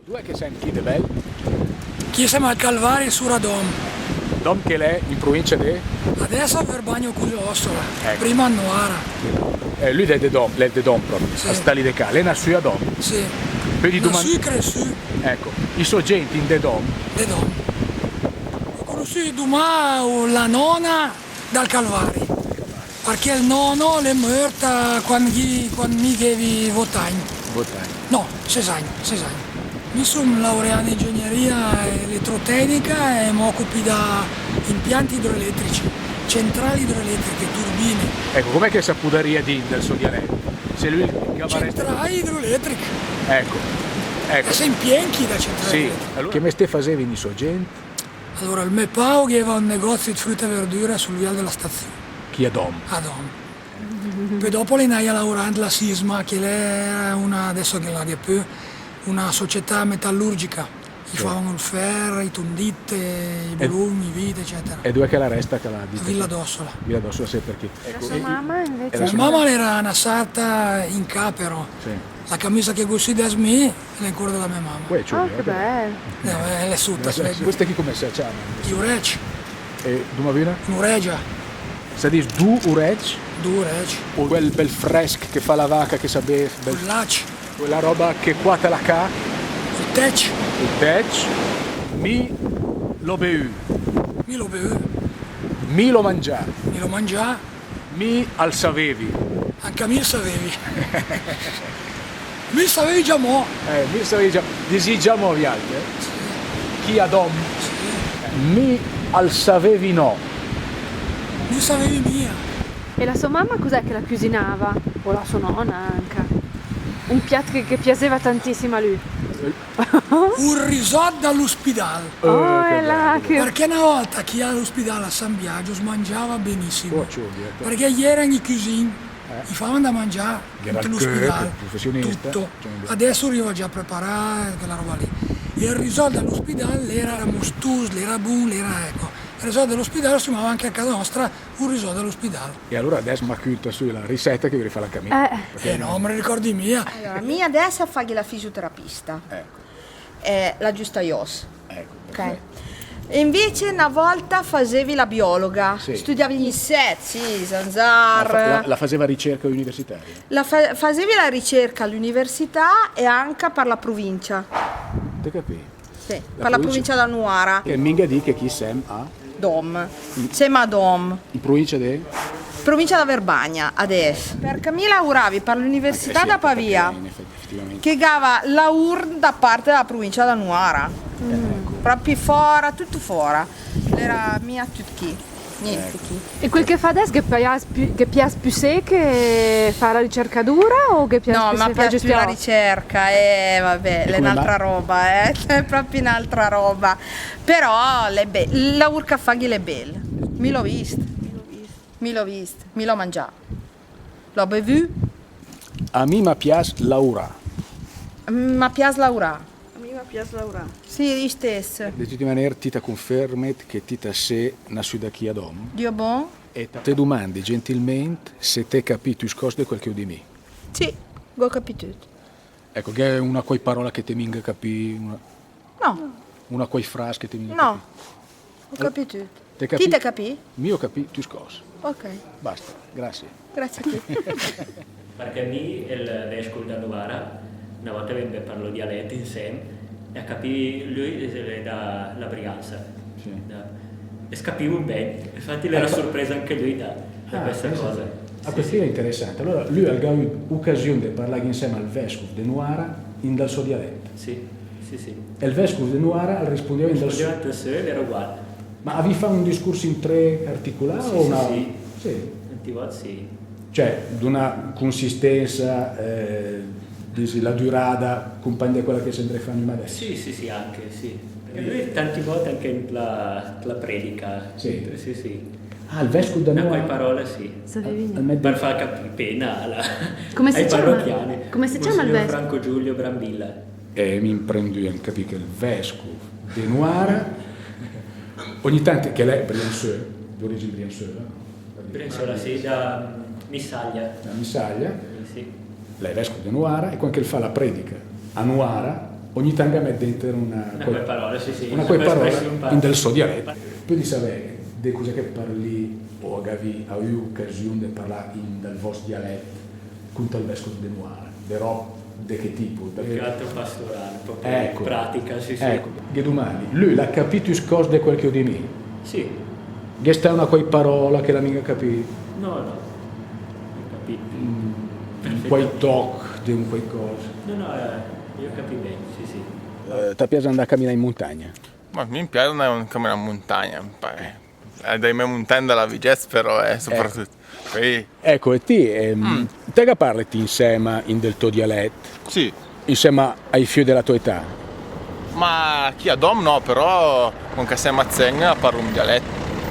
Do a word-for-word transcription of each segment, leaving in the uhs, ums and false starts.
Dove che sem chì de bel? Chì sem al Calvari, sura Dom. Dom che l'è in pruvincia de? Adess a Verbania Cusì Ossola, ecco. Prima Noara. Eh, lü l'è de Dom, l'è de Dom propi, sì. Al sta lì de cà, l'è nassü a Dom. Sì. Pö di duman- Nassü e cressü. Ecco, i sò gent in de Dom. De Dom. Ho conossü dumà la nona dal Calvari. Perché il nono l'è mört quand ghi-, quand mi ghevi vot agn. Vot agn. No, ses agn, ses agn. Mi som laureà in ingegneria elettrotecnica e m'occupi da impianti idroelettrici, centrali idroelettriche, turbine. Ecco, com'è che sa pudaria dì del so dialet? Se lü che... Centrali idroelettriche. Ecco, ecco. E se impienchi da centrali idroelettriche. Sì, alura che mestee fasevin i so gent? Alura, il me pà gh'eva un negozi di frutta e verdura sul vial della stazione. Chì a Dom? A Dom. Pö dopo l'è nai a laurà in la Sisma, che l'era una, adess che la gh'è pö, una società metallurgica. I favan il fer, i tondit, i bulon, i vit, eccetera. E dove che l'è resta chela ditta? Villa d'Ossola. Villa d'Ossola, sì, perché... E la so mama invece? E la so mama l'era na sarta in cà, però. Sì. La camisa che gh'ho sü adess mi, l'è ancora de la me mama. Uè, ciò, che bel. Eh, l'è sota. Questa chì come se ciama? I urec. E duma vüna? Un'uregia. Se dis du urec? Du urec. O quel bel fresc che fa la vaca, che sa bev, bel... Quel lac. Quela roba che quata la cà? Il tec. Il tec. Mi l'ho beü. Mi l'ho beü. Mi l'ho mangià. Mi l'ho mangià. Mi al savevi. Anca mi savevi. Mi savevi giamò. Eh, mi savevi già, disì giamò vialter, eh? Sì. Chì a Dom? Sì. Mi al savevi no. Mi savevi mia. E la so mama cos'è che la cusinava? O la so nona anca? Un piatt che, che piaseva tantissim a lü. Eh, Un risott da l'ospidal. Oh, eh, che là, bel. Che... Perché na volta chì a l'ospidal a San Biagio s' mangiava benissim. Oh, ciò, eh. Perché i eran i cusin, i favan da mangià in l'ospidal. Che era il cuoco, professionista. Tutto. Cioè, adess i riva già a preparà quela roba lì. E il risott da l'ospidal l'era mustus, l'era bun, l'era, ecco. Il risott da l'ospidal s' ciamava anca a casa nostra un risott da l'ospidal. E alura adess m'ha cültà sü la ricetta che vöri fà anca mi. Eh. Perché... Eh no, me la ricordi mia. Alura, mi adess a faghi la fisioterapista. Ecco. Eh, la giusta i oss. Ecco, ok. Perfetto. E invece na volta fasevi la biologa, sì. Studiavi gli insetti, sì, zanzar. La fa-, la, la faseva ricerca universitaria? La fa-, fasevi la ricerca a l'università e anca per la provincia. Te capì? Sì, per la provincia da Nuara. Che minga dì che chì sem a? Dom. Sem a Dom. In provincia de? Provincia da Verbania, adess. Perché mi lauravi per l'università da Pavia. Eh sì, perché in effetti, effettivamente. Che gh'eva laur da part da provincia da Nuara. Ecco. Propi fora, tutt fora. L'era mia tutt chì. Niente chì. E quel che fa adess ghe pias pü, ghe pias püssé che fà la ricercadura o ghe pias püssé fà giüst la ricerca? No, me pias pü la ricerca, eh, vabbè, l'è n'altra roba, eh, l'è propi n'altra roba. Però l'è be-, il laur che faghi l'è bel. Mi l'ho vist. Mi l'ho vist, mi l'ho mangià. L'ho bevü. A mi ma pias laurà. Ma pias laurà. A mi ma pias laurà. Sì, istess. De tüte maner, ti ta cunfermet che ti ta sé nassüda chì a Dom? Dio bon. E ta-, te dumandi gentilment se t'hee capì tüscòs de quel che ho dì mi. Sì, gh'ho capì tüt. Ecco, gh'è una quai parola che t'hee minga capì, una... No. Una quai fras che t'hee minga capì. No. Ho capì tüt. Te capì? Ti t'hee capì? Mi ho capì tüscòs. Ok. Basta, grazie. Grazie a ti. Perché mi e il vescov da Nuara, na volta avevim parlà dialet insem, e ha capì, lü l'è da la Brianza. Sì. Da, e s' capivum ben. Infatti l'era surpres anca lü da, da questa cosa. Ah, questa è interessante. Allora, lü al gh'ha avü ucasion de parlà insem al vescov de Nuara in dal so dialet. Sì, sì, sì. E il vescov de Nuara al rispundeva in dal so... Rispundeva in dal so, l'era ugual. Ma avii fà un discurs intré articulà o una... Sì, sì, sì. Sì. Tanti volt sì. Cioè, d'una cunsistenza, eh, disi, la dürada, cumpagn de quela che sem dree fà numa adess? Sì, sì, sì, anca, sì. Perché lü tanti volt anca in la, la predica. Sì. Sì, sì. Ah, il vescov da Nuara. Una quai parola, sì. Savevi gnente. Per fà capì pena ai parrocchiani. Come se ciama il vescovo? Monsignor Franco Giulio Brambilla. E mi imprendü a capì che il vescov de Nuara, ogni tant, che l'è brianzö, d'origin brianzöla, no? Brianzola, sì, da Missaglia. Da Missaglia. Sì. L'è vescov de Nuara, e quand che el fa la predica a Nuara, Ogni tant ga mèt denter una, una quai parola, sì, sì, una quai parola in del sò dialèt. Pödii savè de cus'è che parlii o a gavii avü ocasiun de parlà in del vòst dialèt cun tal vèscov de Noara? De ròb de che tipo? Più che altro pastorale, proprio pratica, sì, sì. Ecco, ghe dumandi. Lü l'ha capii tüscòs de quel che ho dii mi? Sì. Gh'è stà una quai parola che l'ha minga capii? No, no. Ho capito. Un quai tòch de un quai còs? No, no, eh, io ho capito bene, sì, sì. Eh, ta pias andà a caminà in muntagna? Ma mi pias andà a caminà in muntagna, mi pare. Eh, dai me muntagn de la Vigèz, però, eh, soprattutto. Poi... Ecco, e ti, ehm, te ga parlet insèma in del tò dialèt? Sì. Insèma ai fiö de la tò età? Ma chi adòmm no, però con che sèm a zègn a parlum in dialèt.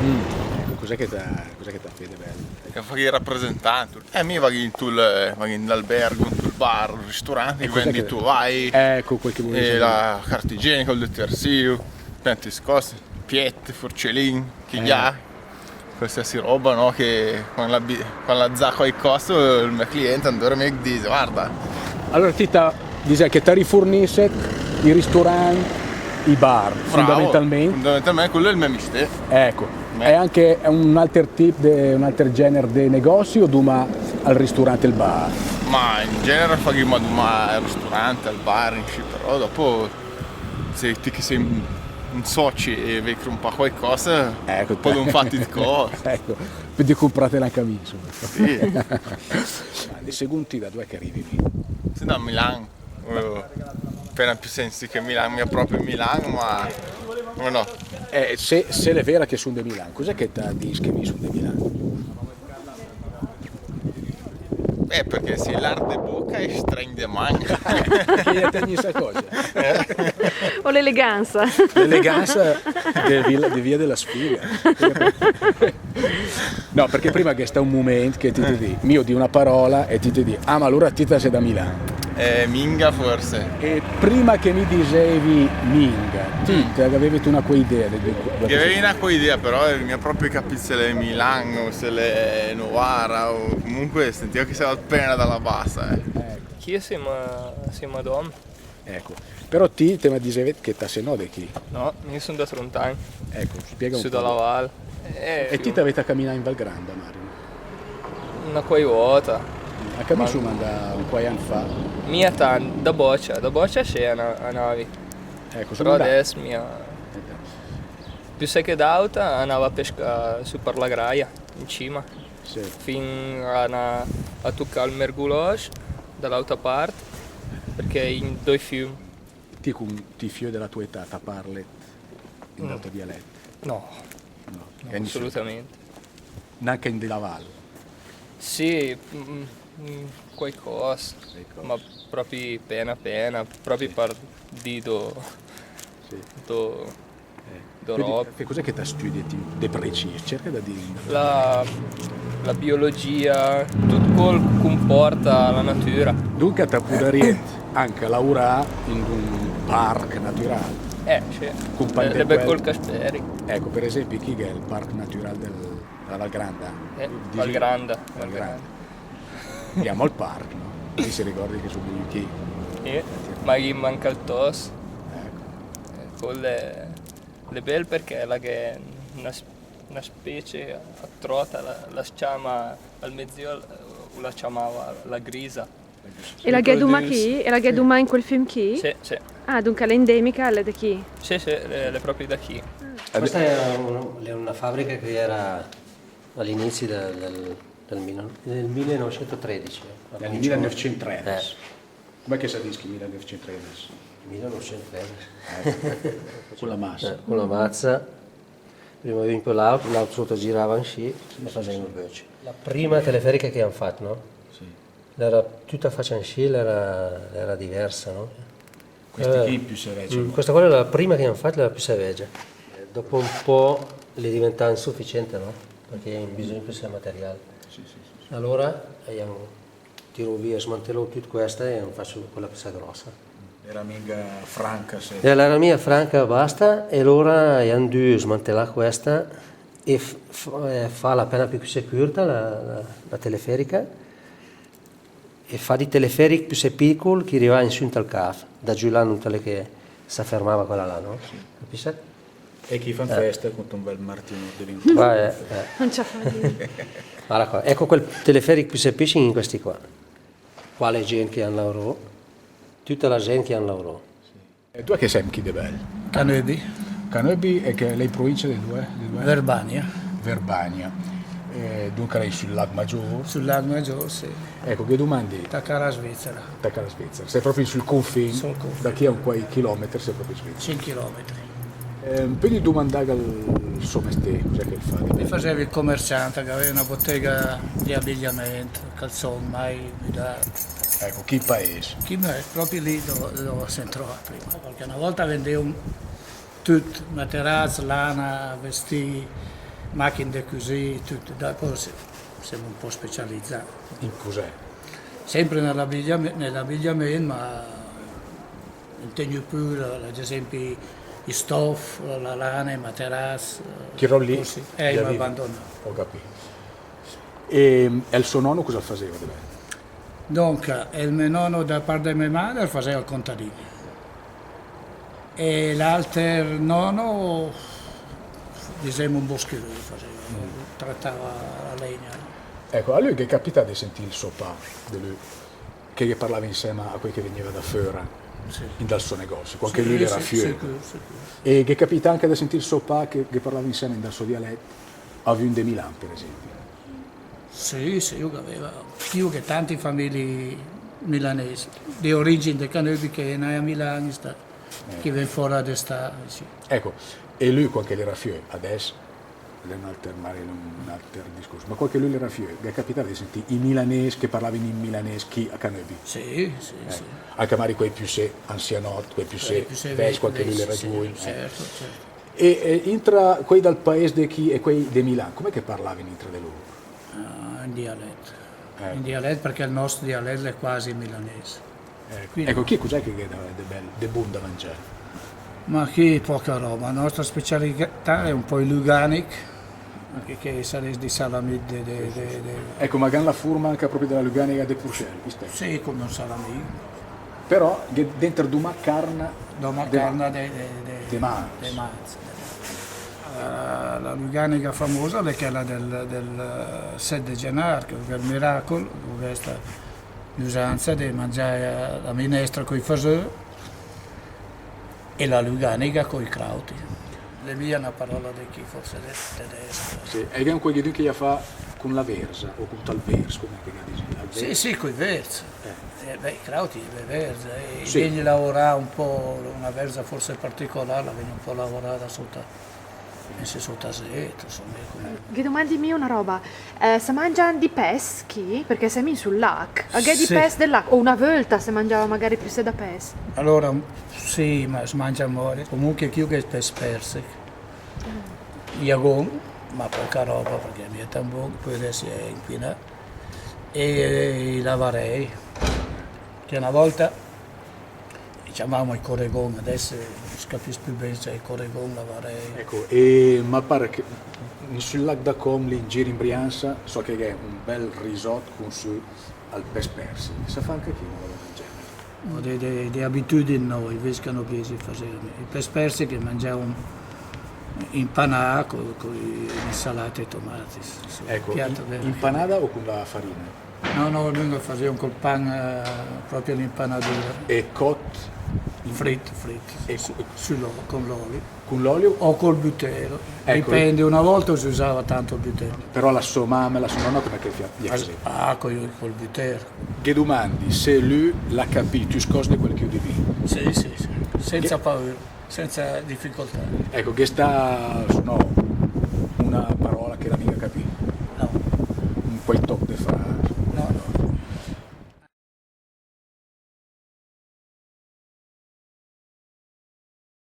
Mm. Ecco, cos'è che ta, cos'è che ta fee de bèl? Che fagh i rapresentant. Eh, mi vagh in tul, vagh in albergo, in tul bar, ristorant, e vendi tu vai. Ecco, quel che volevo dire. E la carta igienica, ul detersìv, tantis còs, piètt, forcelin, chi già. Qualsiasi roba, no? Che quand la bi-, quand la za quaicoss, ul me client, andora mi dis, guarda. Allora ti ta, disem che ta rifurnisset i ristorant, i bar, fondamentalment. Bravo, fondamentalment quel l'è ul me mistér. Ecco. È anche un alter tip de, un alter gener de negòssi o dumà al ristorant e al bar? Ma in gener faghii dumà al ristorant, al bar, inscì, però dopo se ti che see in, in sòci e vee crompà quaicoss, ecco, pödum fà tit còs. Ecco, pödii crompràtel anca mi, insoma. Sì. Segond ti da dove che rivii? Sì, da Milan. Eh, apena piö sensì che Milan, mia pròpi Milan, ma, ma no. Eh, se, se l'è vera che sun de Milan, cos'è che ta dis che mi sun de Milan? Eh, perché sì larg de boca e strègn de man. Che i tègn issà còs? O l'elegansa. L'elegansa de via, de via de la Sfiga. No, perché prima gh'è stà un moment che ti te dis, mi ho dii una parola e ti te dis, ah, ma allora ti ta see da Milan. Eh, minga forse. E prima che mi disevi minga, ti te gavevet una quai idea de, de, de... Gavevi una quai idea, però, eh, mia pròpi capì se l'è Milan o se l'è Novara o comunque sentii che sii apena da la bassa, eh. Chi sii, ma, sii madòm. Ecco. Però ti te ma disevet che ta see no de chi. No, mi sun da Trontan. Ecco, spiega un po'. Su da la val. Eh, e ti ta veet a caminà in Val Granda, Mario? Una quai vòta. A camin sum andà un quai ann fa? Mia tant, da bòcia, da bòcia sì, a na-, a navi. Ecco, però adès mia. Piö sé che d'àuta anava a pescà su per la Graia, in cima. Sì. Fin a na-, a tucà ul Mergulòs da l'àuta part, perché in doi fiüm. Ti cun ti fiö de la tua età ta parlet in del tò dialèt? No. No, no, assolutament. Nanca in de la val? Sì, mm, mm, quaicoss, ma pròpi pena pena, pròpi per dì do, do, do rob. Che cos'è che ta studiet de precis? Cerca de dì. La, la biologia, tüt quel che comporta la natüra. Dunca ta pudariet anca laurà in un parc natüral. Eh, sì. L'è bel quel che speri. Ecco, per esempi, chi gh'è il parc natüral del, della Val Granda? Eh, Val Granda. Val Granda. Gh'è amò il parc, no? Chi se ricorda che sun vegnü chì? Eh, ma ghi manca il tos. Ecco. Eh, quel l'è, l'è bel perché la gh'è una, una specie a trota, la, la s-ciama al mezio, eh, la ciamava la grisa. E la gh'è dumà chì? E la gh'è dumà in quel fiüm chì? Sì, sì. Ah, dunca l'è endemica, l'è de chì? Sì, sì, l'è, l'è pròpi de chì. Questa è un-, è una fabbrica che era all'inizio del, del, del mil-, del millenovecentotredici, eh. Del millenovecentotredici. Eh. Come che se dis millenovecentotredis? Millenovecentotredici. Eh. Con la mazza. Eh, con la mazza. Prima vegniva l'auto, l'auto sota girava inscì e faceva il böcc. La prima teleferica che han fatto, no? Sì. L'era tüta facia inscì, l'era, l'era diversa, no? Questa chì l'è püssee vegia, no? Questa qua l'è la prima che han fatto, l'era püssee vegia. Dopo un po' l'è diventà insufficiente, no? Perché han bisogno püssee material. Sì, sì, sì, sì. Allora, eh, han tirà via, smantelà tüt questa e han facc quella püssee grossa. L'era minga franca, se. Eh, l'era minga franca, basta, e alora han dü smantelà questa e f-, f-, eh, fala apena pü püssee cürta la, la, la teleferica. e fà di teleferich püssé picol che i rivà in sü 'n tal caf, da giü là 'ndo l'è che sa fermava quela là, no? Sì. Capìs? E chi fan festa con un bel martino de vin. Va, eh, eh. Non ce la fa a dì. Guarda qua, eco quel teleferich püssé picol, in questi qua. Qua la gent che han laurà, tüta la gent che han laurà. E due che sem chi de bel? Canöbi. Canöbi è che l'è in provincia de due? De due? Verbania. Verbania. Eh, dunque l'è sül Lagh Magior? Sül Lagh Magior, sì. Eco, ghe dumandi. Tacà a la Svizzera. Tacà a la Svizzera. Sè propi sül confin. Sül confin. Da chi a un quai chilometri sè propi in Svizzera. Cinch chilometri. Ehm, pödi dumandà al so mestee, cos'è che fa de bel? Mi fasevi el comerciant, che gavevi una botega de abigliament, calzon, mai, mudand. Eco, chi paes? Chi paes, propi lì dove, dove sem trovà prima. Perché una volta vendevi tüt, materazz, lana, vestì, machin de cüsì, tüt. Dopo se, sem un po' specializà. In cos'è? Sempre nell'abbigliame-, nell'abbigliament, ma tegni pü, ad esempi, i stof, la lana, i materazz, chi rob lì, così. Eh, i m'ha bandonà. Ho capito. E, e el so nono cosa faseva de bel? Donca, el me nono da part de me mader faseva el contadin. E l'alter nono, disem, un boschirut faseva, tratava la legna. Eco, a lü gh'è capità de sentì el so pà, de lü, che, che parlava insema a quei che vegneva da föra, sì, in dal so negozi, quando che lü l'era fiö. Sì, sì, sì. E gh'è capità anca de sentì el so pà che, che parlava insema in dal so dialet, a vün de Milan, per esempi. Sì, sì, io che gaveva, io che tanti famigli milanes, de origin de Canöbi che nai a Milan, sta, che ven fora de sta, sì. Eco, e lü quando che l'era fiö, adess l'è un alter, magari un alter discurs, ma quando che lü l'era fiö, gh'è capità de sentì i milanes che parlavin in milanes chi a Canöbi? Sì, sì, sì. Anca magari quei püssé ansianot, quei püssé vecc, quando che lü l'era giuin, sì, certo, certo. E, e intra quei dal paes de chi e quei de Milan, come che parlavin intra de lur? Ah, in dialet. Eco. In dialet, perché el nòst dialet l'è quasi milanes. Eco. Quindi... Eco, chi cos'è che gh'è de, de bel, de bun da mangià? Ma chi poca roba, la nòstra specialità l'è un po' i luganich, anca che sarès di salamì de, de, de, de... Eco, ma gh'han la furma anca propi de la luganiga de purcell, vist? Sì, come un salamì. Però gh'è denter dumà carn de, de, de, de maz. De maz. Eh, la luganiga famosa l'è quela del, del, eh, set de genar, che l'è el miracol, che l'è sta l'usanza de mangià, eh, la minestra coi fasö e la luganiga coi crauti. L'è mia una parola de chi, forse de tedesco. Sì, e gh'è un quaidün che la fa con la verza o con tal verz, come che la disi? Sì, sì, coi verz. Eh. Eh, beh, i crauti, le verze, eh, sì. Vegn laurà un po', una verza forse particolar, la vegn un po' laurada sota, messa sota zét, insoma, come... Ghe domandi mi una roba, eh, se mangian di pes chi? Perché sem in sul lagh, a gh'è di pes del lagh, o una volta se mangiava magari püssé da pes? Alora, sì, ma se mangia amò, comunque chi che pes persich. Jagon, ma poca roba, perché mia tant bon, pö adess l'è inquinà. E i lavarei, che una volta i ciamavamo i coregon, adess se capis pü ben se l'è coregon, lavarei. Eco, e ma par che in sul lagh da Com, lì in gir in Brianza, so che gh'è un bel risot con sü al pes persich. Sa fa anca chi una roba del gener? De, de, de abitüdin no, i vecc canöbesi fasevin. I pes persich che mangiavin impanà co, co insalata e tomati. Eco, piato in, de... Impanada o con la farina? No, no, nün la fasevin col pan, eh, propi l'impanatura. E cot? Frit, frit, e sì, co-, sü l'o-, con l'oli. Con l'olio? O col butero. Eco. Dipende, una volta se usava tanto el butero. Però la so mama e la so nona come che la faseva? Ah, col, col butero. Ghe dumandi se lü l'ha capì tüscòs de quel che io disi. Sì, sì, sì. Senza paura, senza difficoltà. Eco, gh'è sta, no, una parola che l'ha mica capì? No. Un quai toc de fra